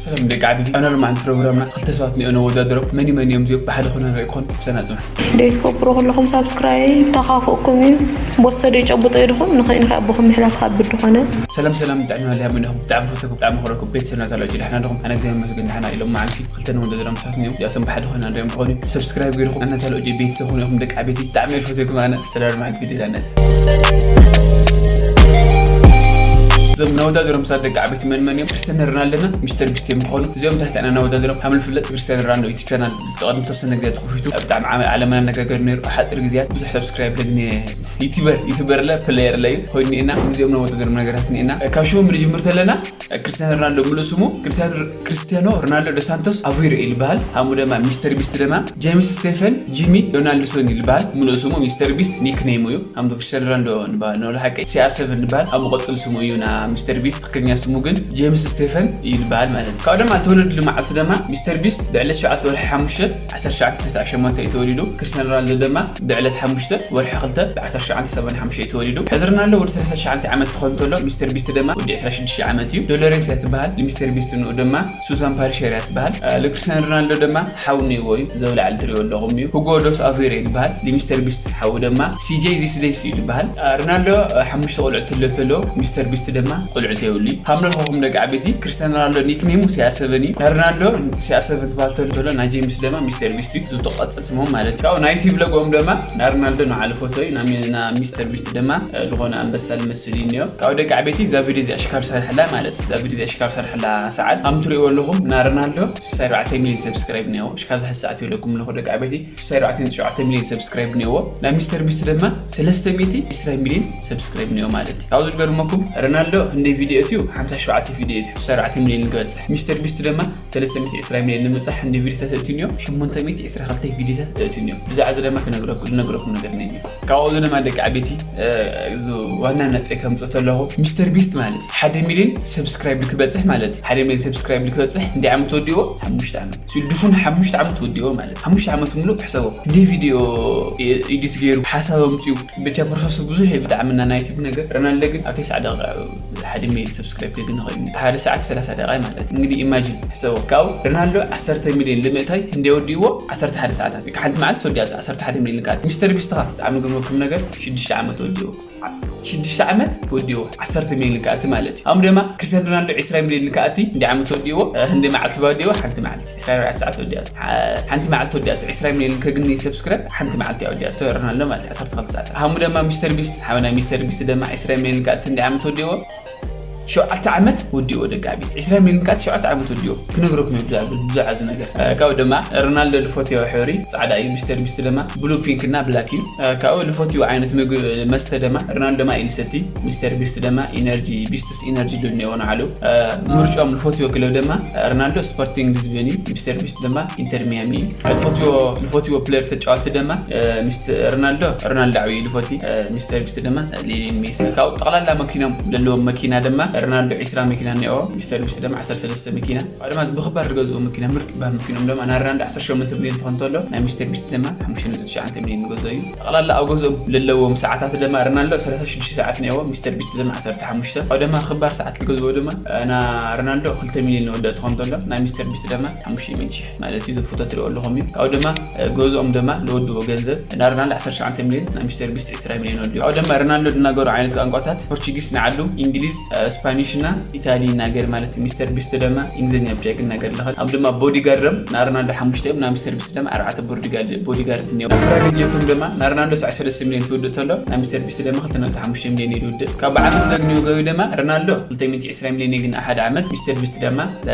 ሰላም ደቂ ዓበይቲ፣ ኣብ ሎማዓንቲ ፕሮግራምና ክልተ ሰባት ንዮ ነወዳድሮም። መን መን እዮም እዚኦም? ብሓደ ኮነ ንርኢ ክኾን ምሳና ጽንሑ። ደይትገብሩ ከለኹም ሳብስክራይብ ተኻፍኡኩም እዩ። ቦሰ ደይ ጨብጦ ኢድኹም ንኸይን ከኣቦኹም ምሕላፍ ካብ ብድኾነ። ሰላም ሰላም፣ ጥዕና ሊያ ምንኹም ብጣዕሚ ፈተኩም ብጣዕሚ ክረኩም ቤተሰብና ታሎጂ ደሕና ደኹም? ኣነ ገመ መስገን ደሕና ኢሎም መዓልቲ ክልተ ነወዳድሮም ሰባት እዮም። እዚኣቶም ብሓደ ኮይና ንሪኦም ብኾኑ ሰብስክራይብ ገይርኩም ኣነ ታሎጂ ቤተሰብ ኾኑ ኢኹም ደቂ ዓበይቲ። ብጣዕሚ እየ ፈተኩም ኣነ። ሰላም መዓልቲ ቪድዮ ዳነት። እዞም ነወዳድሮም ሰባት ደቂ ዓበይቲ መን መን እዮም? ክርስቲያኖ ሮናልዶና ሚስተር ቢስት እዮም ዝኾኑ። እዚኦም እንታይ ተና ነወዳድሮም? ሃም ዝፍለጥ ክርስቲያኖ ሮናልዶ ዩቱብ ቻናል ብቅድሚ ተወሰነ ግዜ ተኸፊቱ ብጣዕሚ ዓመ- ዓለም ኣነጋገር ነይሩ። ሓፂር ግዜ ብዙሕ ሰብስክራይብ ለግኒ ዩቲበር ዩቲበር ለ ፕሌየር ለዩ ኮይኑ ኢና። እዚኦም ነወዳድሮም ነገራት እኒና። ካብ ሽሞም ንጅምር ተለና ክርስቲያኖ ሮናልዶ ምሉእ ስሙ ክርስቲያኖ ሮናልዶ ዶ ሳንቶስ ኣቬሮ እዩ ዝበሃል። ሃሙ ደማ ሚስተር ቢስት ደማ ጄምስ ስቴፈን ጂሚ ዶናልድሶን እዩ ዝበሃል። ምሉእ ስሙ ሚስተር ቢስት ኒክ ኔሙ እዩ። ሃምዶ ክርስቲያኖ ሮናልዶ ንበሃል ንበሎ ሓቀይ ሲኣር ሰቨን ንበሃል። ሃሙ ቀፅል ስሙ እዩ ና ሚስተር ቢስት ትክክለኛ ስሙ ግን ጄምስ ስቴፈን እዩ ዝበሃል ማለት እዩ። ካብ ደማ ዝተወለድሉ መዓልቲ ደማ ሚስተር ቢስት ብዕለት ሸውዓተ ወርሒ ሓሙሽተ ዓሰርተ ትሽዓተ ተስዓተ ሸሞንተ እዩ ተወሊዱ። ክርስቲያኖ ሮናልዶ ደማ ብዕለት ሓሙሽተ ወርሒ ክልተ ብ ዓሰርተ ትሽዓተ ሰማንያ ሓሙሽተ እዩ ተወሊዱ። ሕዚ ሮናልዶ ወዲ ሰላሳ ትሽዓተ ዓመት ትኾን እንተሎ ሚስተር ቢስት ደማ ወዲ ዕስራ ሽዱሽተ ዓመት እዩ። ዶሎሬስ እያ ትበሃል። ንሚስተር ቢስት ንኡ ደማ ሱዛን ፓሪሸር እያ ትበሃል። ልክርስቲያኖ ሮናልዶ ደማ ሓው ነይዎ እዩ። ዘብላዕሊ ትሪኦ ኣለኹም እዩ። ሁጎ ዶስ ኣቬሮ ይበሃል። ንሚስተር ቢስት ሓው ደማ ሲጄ ዚስዴስ እዩ ዝበሃል። ሮናልዶ ሓሙሽተ ቆልዑ ትልዮ ተሎ ሚስተር ቢስት ደማ ቆልዑ ተየብሉ እዩ። ካብ ንረኸኹም ደቂ ዓበይቲ ክርስቲያኖ ሮናልዶ ኒክኔሙ ሲኣር ሰቨን እዩ። ሮናልዶ ሲኣር ሰቨን ትበሃል ተሎ ናይ ጄምስ ደማ ሚስተር ቢስት እዩ። ዝብቶ ቀፅል ስሞም ማለት እዩ። ካብኡ ናይ ቲብ ለጎኦም ደማ ናይ ሮናልዶ ንዓሉ ፎቶ እዩ። ናይ ሚ- ናይ ሚስተር ቢስት ደማ ዝኾነ ኣንበሳ ዝመስል እዩ እኒኦ። ካብኡ ደቂ ዓበይቲ እዛ ቪድዮ እዚኣ ሽካር ሰርሕላ ማለት እዩ። እዛ ቪድዮ እዚኣ ሽካር ሰርሕላ ሰዓት ከም ትሪእዎ ኣለኹም ናይ ሮናልዶ ስሳ ኣርባዕተ ሚሊዮን ሰብስክራይብ እኒኦ። ሽካር ዝሕዝ ሰዓት ይብለኩም ኣለኹ ደቂ ዓበይቲ። ስሳ ኣርባዕተ ነጥቢ ሸውዓተ ሚሊዮን ሰብስክራይብ እኒኦ። ናይ ሚስተር ቢስት ደማ ሰለስተ ሚእቲ ዕስራ ሚሊዮን ሰብስክራይብ እኒኦ ማለት እዩ። ካብኡ ዝገርመኩም ሮናልዶ ክንደይ ቪድዮ እትዩ ሓምሳ ሸውዓተ ቪድዮ እትዩ ስሳ ኣርባዕተ ሚሊዮን ክበፅሕ። ሚስተር ቢስት ደማ ሰለስተ ሚእቲ ዕስራ ሚሊዮን ንምብፃሕ ክንደይ ቪድዮታት እትዩ እኒኦ ሸሞንተ ሚእቲ ዕስራ ክልተ ቪድዮታት እትዩ እኒኦ። ብዛዕባ እዚ ደማ ክነግረኩም ዝነግረኩም ነገር ነይኒ። ካብኡ እዚ ደማ ደቂ ዓበይቲ እዚ ዋና ነጥቢ ከምፅእ ተለኹ ሚስተር ቢስት ማለት እዩ ሓደ ሚሊዮን ሰብስክራይብ ክበፅሕ ማለት እዩ። ሓደ ሚሊዮን ሰብስክራይብ ክበፅሕ እንደ ዓመት ወዲዎ ሓሙሽተ ዓመት ሲሉ ድፉን ሓሙሽተ ዓመት ወዲዎ ማለት ሓሙሽተ ዓመት ምሉእ ሕሰቦ እንደ ቪድዮ ኤዲት ገይሩ ሓሳብ ኣምፅኡ ብቻ ፕሮሰሱ ብዙሕ እዩ ብጣዕሚ እና ናይ ዩቲብ ነገር። ሮናልዶ ግን ኣብ ተስዓ ደቂቃ ሓደ ሚሊዮን ሰብስክራይብ ከግኒ ኸይኑ ሓደ ሰዓት ሰላሳ ደቂቃ ማለት እንግዲህ ኢማጂን ሕሰቦ ካብኡ ሮናልዶ ዓሰርተ ሚሊዮን ንምእታይ እንደ ወዲዎ ዓሰርተ ሓደ ሰዓታት ሓንቲ መዓልቲ ወዲኣቶ ዓሰርተ ሓደ ሚሊዮን ከኣት ሚስተር ቢስት ኸ ብጣዕሚ ግርመኩም ነገር ሽዱሽተ ዓመት ወዲዎ ሽዱሽተ ዓመት ወዲዎ ዓሰርተ ሚሊዮን ከኣቲ ማለት እዩ። ኣም ደማ ክርስቲያኖ ሮናልዶ ዕስራ ሚሊዮን ከኣቲ እንደ ዓመት ወዲዎ እንደ መዓልቲ ባወዲዎ ሓንቲ መዓልቲ ዕስራ ኣርባዕተ ሰዓት ወዲኣቶ ሓንቲ መዓልቲ ወዲኣቶ ዕስራ ሚሊዮን ከግኒ ሰብስክራይብ ሓንቲ መዓልቲ ወዲኣቶ ሮናልዶ ማለት ዓሰርተ ክልተ ሰዓት። ሃሙ ደማ ሚስተር ቢስት ሓበና ሚስተር ቢስት ደማ ዕስራ ሚሊዮን ከኣቲ እንደ ዓመት ወዲዎ ሸውዓተ ዓመት ወዲዎ ደቂ ዓበይቲ ዕስራ ሚሊዮን ከኣቲ ሸውዓተ ዓመት ወዲዎ ክነግረኩም እዩ ብዛዕባ ብዛዕባ እዚ ነገር። ካብኡ ድማ ሮናልዶ ልፎትዮ ሕብሪ ጻዕዳ እዩ። ሚስተር ቢስት ድማ ብሉ ፒንክ እና ብላክ እዩ። ካብኡ ልፎትዮ ዓይነት ምግቢ መስተ ድማ ሮናልዶ ማይ ኢልሰቲ ሚስተር ቢስት ድማ ኢነርጂ ቢስትስ ኢነርጂ ሉል ነይዎ ንዓሉ ምርጫኦም ልፎትዮ ክለው ድማ ሮናልዶ ስፖርቲንግ ሊዝበን እዩ። ሚስተር ቢስት ድማ ኢንተር ሚያሚ እዩ። ልፎትዮ ልፎትዮ ፕሌየር ተጫዋቲ ድማ ሮናልዶ ሮናልዶ ዓብዩ ልፎቲ ሚስተር ቢስት ድማ ሊዮኔል ሜሲ ካብኡ ጠቕላላ መኪኖም ዘለዎም መኪና ድማ ሮናልዶ ዕስራ መኪና እኒኦ። ሚስተር ቢስት ድማ ዓሰርተ ሰለስተ መኪና ካብኡ ድማ ብክባር ዝገዝኦ መኪና ምርጥ ባር መኪኖም ድማ ናይ ሮናልዶ ዓሰርተ ሸሞንተ ሚሊዮን ትኾን ተሎ ናይ ሚስተር ቢስት ድማ ሓሙሽተ ነጥቢ ትሽዓተ ሚሊዮን ዝገዝኦ እዩ። ጠቕላላ ኣብ ገዝኦም ዘለዎም ሰዓታት ድማ ሮናልዶ ሰላሳ ሽዱሽተ ሰዓት እኒኦ። ሚስተር ቢስት ድማ ዓሰርተ ሓሙሽተ ካብኡ ድማ ክባር ሰዓት ዝገዝኦ ድማ ናይ ሮናልዶ ክልተ ሚሊዮን ንወደ ትኾን ተሎ ናይ ሚስተር ቢስት ድማ ሓሙሽተ ሚእቲ ሽሕ ማለት እዩ። ዝፍቶ ትሪኦ ኣለኹም እዩ ካብኡ ድማ ገዝኦም ድማ ዝወድዎ ገንዘብ ናይ ሮናልዶ ዓሰርተ ሸውዓተ ሚሊዮን ናይ ሚስተር ቢስት ዕስራ ሚሊዮን ወዲኡ ካብኡ ድማ ሮናልዶ ዝናገሩ ዓይነት ቋንቋታት ፖርቹጊስ ንዓሉ እንግሊዝ ስፓኒሽ እና ኢታሊ ይናገር ማለት እዩ። ሚስተር ቢስት ደማ እንግሊዝኛ ብቻ ይናገር ኣለኸ ኣብ ድማ ቦዲጋርዶም ናይ ሮናልዶ ሓሙሽተ እዮም ናይ ሚስተር ቢስት ደማ ኣርባዕተ ቦዲጋርድ ቦዲጋርድ እኒኦ። ፕራይቬት ጀቶም ደማ ናይ ሮናልዶ ሰብዓ ሰለስተ ሚሊዮን ትውድእ ተሎ ናይ ሚስተር ቢስት ደማ ክልተ ነጥቢ ሓሙሽተ ሚሊዮን ይውድእ ካብ ብዓመት ዘግንዮ ገቢ ደማ ሮናልዶ ክልተ ሚእቲ ዕስራ ሚሊዮን የግን ሓደ ዓመት ሚስተር ቢስት ደማ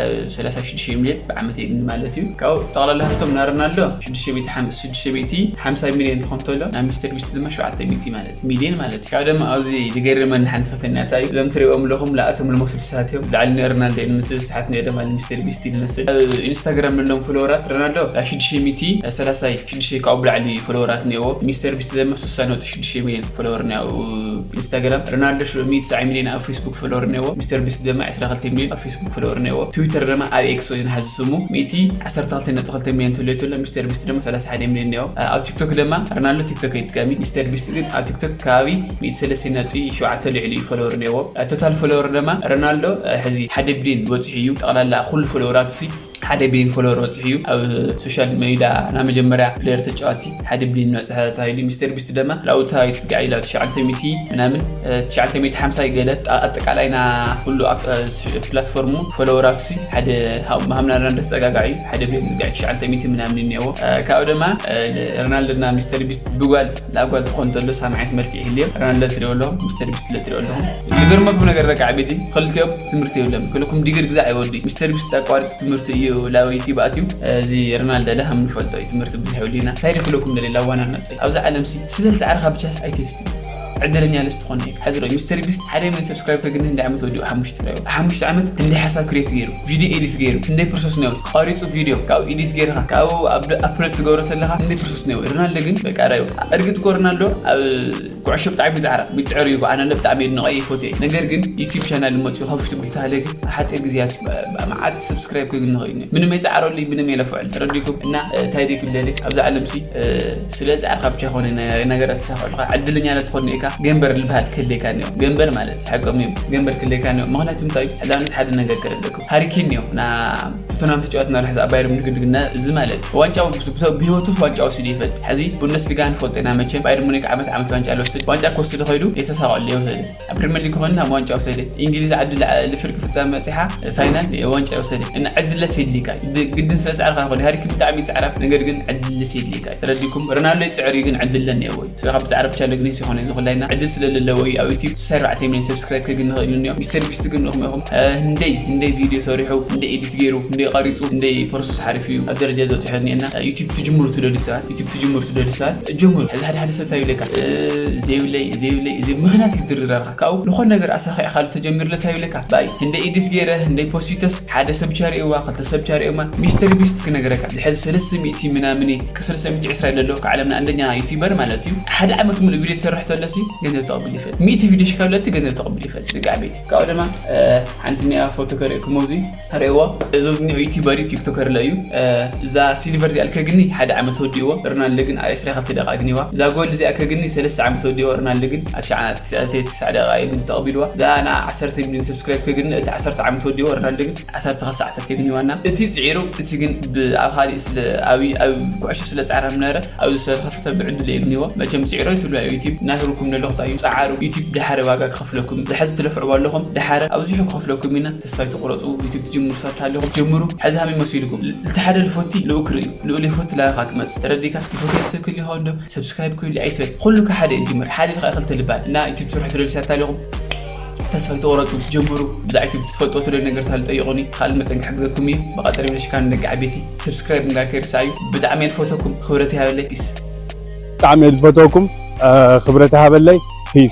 ሰላሳ ሽዱሽተ ሚሊዮን ብዓመት የግኒ ማለት እዩ። ካብኡ ጠቕላላ ሃፍቶም ናይ ሮናልዶ ሽዱሽተ ሚእቲ ሓም- ሽዱሽተ ሚእቲ ሓምሳ ሚሊዮን ትኾን ተሎ ናይ ሚስተር ቢስት ድማ ሸውዓተ ሚእቲ ማለት ሚሊዮን ማለት እዩ። ካብ ደማ ኣብዚ ዝገርመኒ ሓንቲ ፈተና እንታይ እዩ እዞም ትሪእዎም ኣለኹም ላእቶም ልመስሉ ሰባት እዮም። ላዕሊ ናይ ሮናልዶ ንምስል ሰሓት ናይ ደማ ሚስተር ቢስት ይመስል። ኢንስታግራም ዘለዎም ፎሎወራት ሮናልዶ ሽዱሽተ ሚእቲ ሰላሳ ሽዱሽተ ካብኡ ብላዕሊ ፎሎወራት እኒኦዎ። ሚስተር ቢስት ድማ ስሳ ነጥቢ ሽዱሽተ ሚሊዮን ፎሎወር እኒኦ ኢንስታግራም። ሮናልዶ ሽዑ ሚእቲ ትስዓ ሚሊዮን ኣብ ፌስቡክ ፎሎወር እኒኦዎ። ሚስተር ቢስት ድማ ዕስራ ክልተ ሚሊዮን ኣብ ፌስቡክ ፎሎወር እኒኦዎ። ትዊተር ድማ ኣብ ኤክስ ወይ ዝሓዚ ስሙ ሚእቲ ዓሰርተ ክልተ ነጥቢ ክልተ ሚሊዮን ትብለዩ ተሎ ሚስተር ቢስት ድማ ሰላሳ ሓደ ሚሊዮን እኒኦ። ኣብ ቲክቶክ ድማ ሮናልዶ ቲክቶክ ኣይጥቀሚ። ሚስተር ቢስት ግን ኣብ ቲክቶክ ከባቢ ሚእቲ ሰለስተ ነጥቢ ሸውዓተ ልዕሊ እዩ ፎሎወር እኒኦዎ። ቶታል ፎሎወር ደማ ሮናልዶ ሕዚ ሓደ ቢልዮን በፂሑ እዩ። ጠቕላላ ኩሉ ፎሎወራቱ ሲ ሓደ ቢልዮን ፎሎወር በፂሑ እዩ። ኣብ ሶሻል ሜዳ ናይ መጀመርያ ፕሌየር ተጫዋቲ ሓደ ቢልዮን በፅሐ ተባሂሉ። ሚስተር ቢስት ደማ ላውታ ይፅጋዕ ኢላ ትሽዓተ ሚእቲ ምናምን ትሽዓተ ሚእቲ ሓምሳ ይገለ ኣጠቃላይ ና ኩሉ ፕላትፎርሙ ፎሎወራቱ ሲ ሓደ ሃምና ሮናልዶ ተፀጋጋዒ ሓደ ቢልዮን ዝጋዕ ትሽዓተ ሚእቲ ምናምን እኒአዎ። ካብኡ ደማ ሮናልዶ ና ሚስተር ቢስት ብጓል ላጓል ትኾን ተሎ ሳምዓት መልክዕ ይህልዮ። ሮናልዶ ትሪኦ ኣለኹም፣ ሚስተር ቢስት ለ ትሪኦ ኣለኹም። ዝገርመኩም ነገር ደቂ ዓበይቲ ክልቲኦም ትምህርቲ የብሎም። ክልኩም ዲግሪ ግዛዕ ይወዲ። ሚስተር ቢስት ኣቋሪፁ ትምህርቲ እዩ ላው ዩቲዩብ ኣትዩ። እዚ ሮናልዶ ለ ከም ንፈልጦ እዩ ትምህርቲ ብዙሕ የብሉ ኢና። እንታይ ዲ ክልኩም ደሊ ላዋና መጠ ኣብዚ ዓለም ሲ ስለል ፃዕርካ ብቻ ስ ኣይትፍትን። ዕድለኛ ለስ ትኾነ እዩ። ሓዝሮ ሚስተር ቢስት ሓደ ሚሊዮን ሰብስክራይብ ከግኒ እንደ ዓመት ወዲኡ ሓሙሽተ ራዩ ሓሙሽተ ዓመት እንደ ሓሳብ ክሬት ገይሩ ቪዲዮ ኤዲት ገይሩ እንደ ፕሮሰስ ነው ቀሪፁ ቪዲዮ ካብኡ ኤዲት ገይርካ ካብኡ ኣፕሎድ ትገብሮ ተለካ እንደ ፕሮሰስ ነው። ሮናልዶ ግን በቃ ራዩ እርግጥ እኮ ሮናልዶ ኣብ ኩዕሾ ብጣዕሚ ፃዕራ ብፅዕር እዩ። ኣነ ብጣዕሚ የድንቐ ይፎት እየ። ነገር ግን ዩቲብ ቻናል መፅኡ ከፍቱ ብልተሃለ ግን ሓፂር ግዜያት መዓት ሰብስክራይብ ክግንኸ እዩ። ምንም የፃዕረሉ ምንም የለፍዐሉ ተረዲኩም እና እንታይ ደይ ክብለሊ ኣብዚ ዓለም ሲ ስለ ፃዕርካ ብቻ ኮነ ነገራት ተሳክዕልካ ዕድለኛ ለትኾን እካ ገንበር ልበሃል ክህልካ እኒኦ። ገንበር ማለት ሓቆም እዩ። ገንበር ክህልካ እኒኦ። ምክንያቱ እንታይ እዩ? ሕዚ ኣብነት ሓደ ነገር ክረደኩም ሃሪኬን እኒኦ ና ቶተናም ተጫዋት ናርሕ ዝኣባየር ምንግድግና እዚ ማለት ዋንጫ ብህይወቱ ዋንጫ ወሲዱ ይፈልጥ። ሕዚ ቡንደስሊጋ ንፈልጦ ኢና መቸም ባየር ሙኒክ ዓመት ዓመት ዋንጫ ልወስድ ዋንጫ ክወስድ ኸይዱ የተሳቀሉ የውሰድ ኣብ ፕሪሚየር ሊግ ኾይኑ ናብ ዋንጫ ወሰደ እንግሊዝ ዓዲ ልፍርቂ ፍፃመ መፂሓ ፋይናል ዋንጫ ወሰደ እና ዕድለ ሴድሊካ ግድን ስለ ፃዕርካ ኾነ ሃሪክ ብጣዕሚ ፃዕራ ነገር ግን ዕድለ ሴድሊካ ተረዲኩም ሮናልዶ ይፅዕር እዩ ግን ዕድለ እኒአዎ እዩ ስለ ካብ ፃዕሪ ብቻ ለግኒ ሲኾነ ዝኹላይና ዕድል ስለ ለለዎ እዩ ኣብ ዩቲብ ስሳ ኣርባዕተ ሚሊዮን ሰብስክራይብ ከግኒ ኽእል እኒኦ ሚስተር ቢስት ግን ንኹም ኢኹም ህንደይ ህንደይ ቪዲዮ ሰሪሑ ህንደይ ኤዲት ገይሩ ህንደይ ቀሪፁ ህንደይ ፕሮሰስ ሓሪፍ እዩ ኣብ ደረጃ ዝበፅሐ እኒአና ዩቲብ ትጅምሩ ትደልዩ ሰባት ዩቲብ ትጅምሩ ትደልዩ ሰባት ጀምሩ ሕዚ ሓደ ሓደ ሰብ እንታይ ይብለካ ዘይብለይ ዘይብለይ እዚ ምኽንያት ይድርራርካ ካብኡ ዝኾነ ነገር ኣሳኺዕካ ተጀሚርለ እንታይ ይብለካ ባይ ህንደይ ኤዲት ገይረ ህንደይ ፖሲተስ ሓደ ሰብ ቻሪእዋ ክልተ ሰብ ቻሪእማ ሚስተር ቢስት ክነግረካ ድሕዚ ሰለስተ ሚእቲ ምናምን ከሰለስተ ሚእቲ ዕስራ ይለሎ ከዓለምና አንደኛ ዩቲበር ማለት እዩ ሓደ ዓመት ሙሉእ ቪዲዮ ትሰርሕ ተለሲ ገንዘብ ተቐብል ይፈል ሚእቲ ቪዲዮ ሽካብለቲ ገንዘብ ተቐብል ይፈል ደቂ ዓበይቲ ካብኡ ድማ ሓንቲ ኒኣ ፎቶ ከርእየኩም ኣብዚ ርእዎ እዚ ዝኒኦ ዩቲበር እዩ ቲክቶከር ለ እዩ እዛ ሲልቨር ዚኣል ከግኒ ሓደ ዓመት ወዲእዎ ርናልድ ግን ኣብ ዕስራ ክልተ ደቂቃ ግኒዋ እዛ ጎል እዚኣ ከግኒ ሰለስተ ዓመት ወዲእዎ ርናልድ ግን ኣብ ትስዓ ደቂቃ እዩ ግን ተቐቢልዋ እዛ ና ዓሰርተ ሚሊዮን ሰብስክራይብ ከግኒ እቲ ዓሰርተ ዓመት ወዲእዎ ርናልድ ግን ዓሰርተ ክልተ ሰዓታት የግኒዋና እቲ ፅዒሩ እቲ ግን ኣብ ካሊእ ስለ ኣብ ኩዕሾ ስለ ፃዕራ ምነበረ ኣብዚ ዝተኸፍተ ብዕድል የግኒዎ መቸም ፅዒሮ ይትብሉ ዩቲብ እናተብልኩም ዘለኹ እዩ ፀዓሩ ዩቲብ ድሓረ ዋጋ ክኸፍለኩም ዝሐዚ ትለፍዕዎ ኣለኹም ድሓረ ኣብዚሑ ክኸፍለኩም ኢና ተስፋ ይትቁረፁ ዩቲብ ትጅምሩ ሰባት ኣለኹም ጀምሩ ሕዚ ሃመይ መሲልኩም ልተሓደ ልፎቲ ልኡክ ርእዩ ልኡል ይፎቲ ላካ ክመፅ ተረዲካ ይፎቲ ሰብ ክል ይኸውን ዶ ሰብስክራይብ ክብል ኣይትበል ኩሉ ከሓደ እንጅምር ሓደ ልካ ክልተ ልባል እና ዩቲብ ትሰርሑ ትደልዩ ሰባት ኣለኹም ተስፋ ይትቆረፁ ጀምሩ ብዛዕባ ዩቲብ ትፈልጥዎ ትደልዩ ነገር ታሉ ጠይቁኒ ካልእ መጠን ክሕግዘኩም እዩ ብቐፀር ብለሽካን ደቂ ዓቤቲ ሰብስክራይብ ምግባር ከይርሳዕ እዩ ብጣዕሚ እየ ዝፈተኩም ክብረት ይሃበለይ ፒስ ብጣዕሚ እየ ዝፈተኩም ክብረት ይሃበለይ ፒስ